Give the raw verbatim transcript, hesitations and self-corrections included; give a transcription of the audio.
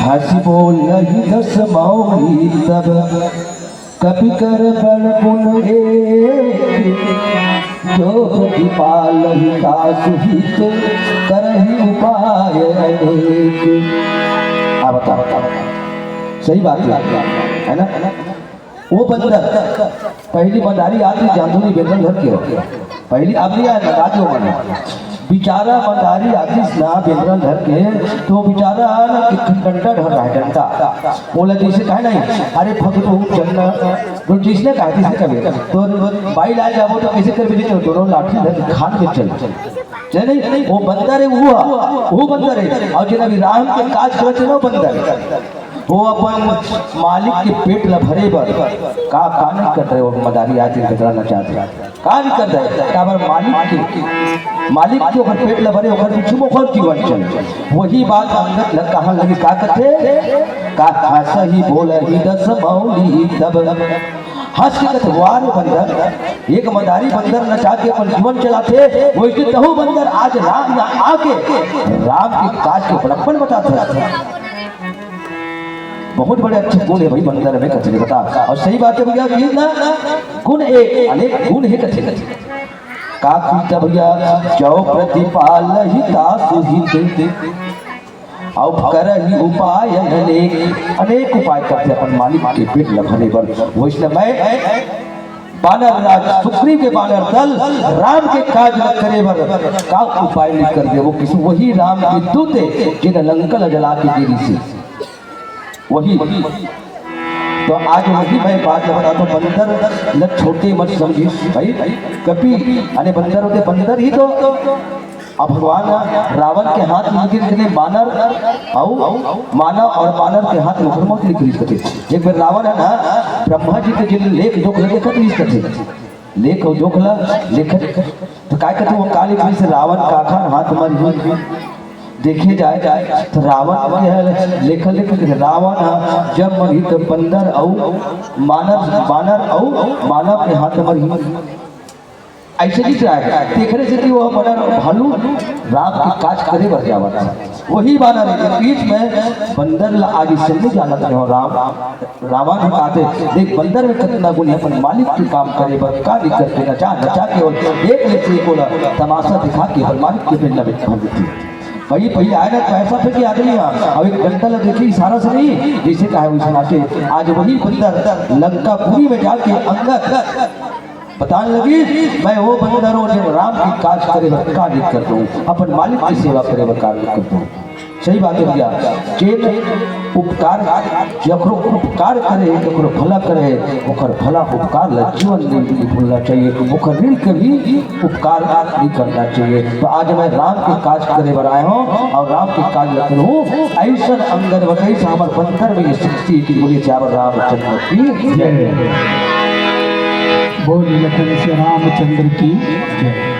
हँसि बोलहि दस मौली तब, कपि कर बड़ गुन एक। जो प्रतिपालहि तासु हित, करहि उपाय अनेक। अब बताओ, बताओ, सही बात है, है ना? वो बंदर, पहली मंदारी आती जांदूरी बेंदरा धर के हो। पहली अब नहीं आया, लगा दो मना। बेचारा मंदारी आतिस ना बेंदरा धर के, तो बेचारा ना एक डंडा ढर रहा है, डंडा। बोला जैसे कहे नहीं, "अरे भगतू चलना", तो जिसने कहा, जिसने कहा, तो बाई लाए जाबो तो कैसे कर भी, तो दोनों लाठी धर के खान में चल। नहीं, नहीं, वो बंदर है, वो, वो बंदर है। और जिन अभी राम के काज करत है ना, वो बंदर है। वो अपन मालिक के पेट ला भरे बर का, का नहीं कर रहे हो? मदारी आज दिन बदला ना चाहते, का नहीं कर रहे? काबर मालिक के, मालिक के ओकर पेट ला भरे, ओकर पीछू में ओकर जीवन चले। वही बात अंगद ला कहन लगे, का कथे? का हँसहि बोलहि दस मौली तब। हँस के कथे, "वाह रे बंदर, एक मदारी बंदर नचा के अपन जीवन चलाथे, वैसे तहु बंदर आज राम यहाँ आके राम के काज के बड़प्पन बताथे।" बहुत बड़े अच्छे गुण है भाई बंदर में, कचरे बता। और सही बात है भैया, कि ना गुण एक, अनेक गुण है, कचरे, कचरे। का कीता भैया? "जो प्रतिपालहि तासु हित, अब करहि उपाय अनेक।" अनेक उपाय करथे अपन मालिक के पेट ल भरे बर। वैसने मैं बानर राज सुग्रीव के बानर दल राम के काज ल करे बर का उपाय नहीं कर दे। वो किसी वही राम के दूत है जिन लंका ल जला के गिरी से। वही। तो आज वही मैं बात बता, तो बंदर ल छोटे मत समझिस भाई। कभी अने बंदर होते, बंदर ही तो अब भगवान रावण के हाथ में निकले बानर, अउ मानव और बानर के हाथ में मगरमच्छ निकलिस कथे। एक बार रावण है ना, ब्रह्मा जी के जिन लेख जोख लगे कथे, लेख अउ जोख ला लेखत, तो काय कथे, वो काली पुलिस से रावण काखर हाथ मरही देखे जाए, तो रावण के है लेखल, लेखल के रावण ह जब मरही तो बंदर अउ मानव, बानर अउ मानव के हाथ मरही। ऐसे नहीं जाए, तेखरे से कि वो बड़ा भालू राम के काज करे बर जावत है। वही बानर है, बीच में बंदर ला आज इससे नहीं जानत रहे हो राम। रावण ह कहते, "देख बंदर में कितना गुण है, अपन मालिक के काम करे बर का नहीं कर देना चाह, नचा के और देख ले से बोला, तमाशा दिखा के अपन मालिक के बेलना में भर देती है।" भाई, पहले आए ना पैसा फेंके आदमी यहाँ, अब एक डंडा ला देखिए, इशारा से नहीं, जैसे कहा वैसे नाचे। आज वही बंदर लंकापुरी में जाके अंगद बतान लगी, "मैं वो बंदर हूँ जो राम की काज करे बर का नहीं कर दूँ, अपन मालिक की सेवा करे बर का नहीं कर दूँ।" सही बात है भैया। जेन उपकार, जकरो उपकार करे, जकरो भला करे, ओकर भला उपकार ला जीवन में भी भूलना चाहिए, ओकर ऋण के भी उपकार नहीं करना चाहिए। तो आज मैं राम के काज करे बर आए हूँ और राम के काज ला करूँ। ऐसन अंगद बताई से हमर बंदर में ये शक्ति की बोली, सियावर रामचंद्र की जय। बोल लखन से रामचंद्र की जय।